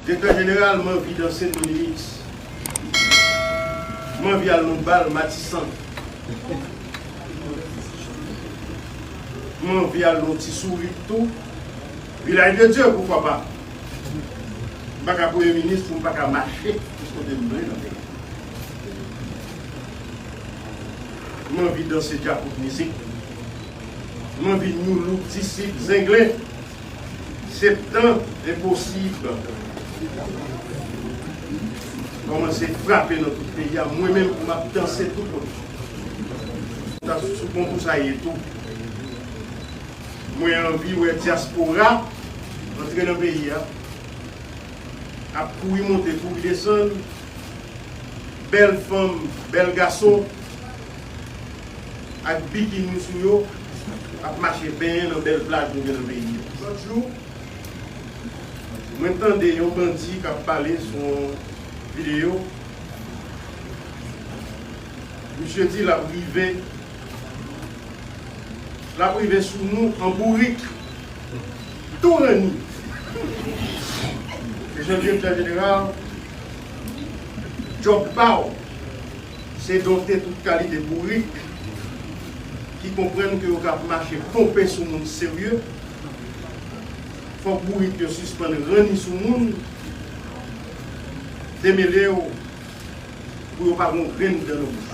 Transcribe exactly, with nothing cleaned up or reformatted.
Direktè jeneral, m anvi danse Tony Mix. M anvi al nan bal Matisan. M anvi al nan Ti Sourit tou. Vilaj de Dye, poukwa pa? M pa ka premye minis pou m pa ka mache tout kote m vle nan peyi. M anvi danse djakout mizik. M anvi New Look, Disip, Zenglen. Septan, enposib. Kòmanse frape nan tout peyi a, mwen menm pou m ap danse tout kote. Sa sou bon pou sa ye tou. Mwen anvi wè dyaspora antre nan peyi a, ap kouri monte, kouri desann, bèl fanm, bèl gason, ak bikini sou yo, ap mache benyen nan bèl plaj nou gen nan peyi a. Lòt jou, mwen tande yon bandi k ap pale sou yon videyo. Misye di l ap rive, l ap rive sou nou an bourik. Tou ranni. Mesye direktè jeneral, djòb pa w, se donte tout kalite bourik ki konprann ke yo ka ap mache ponpe sou moun serye. Fòk bourik yo sispann ranni sou moun, demele yo pou yo pa gen yon grenn dan nan bouch.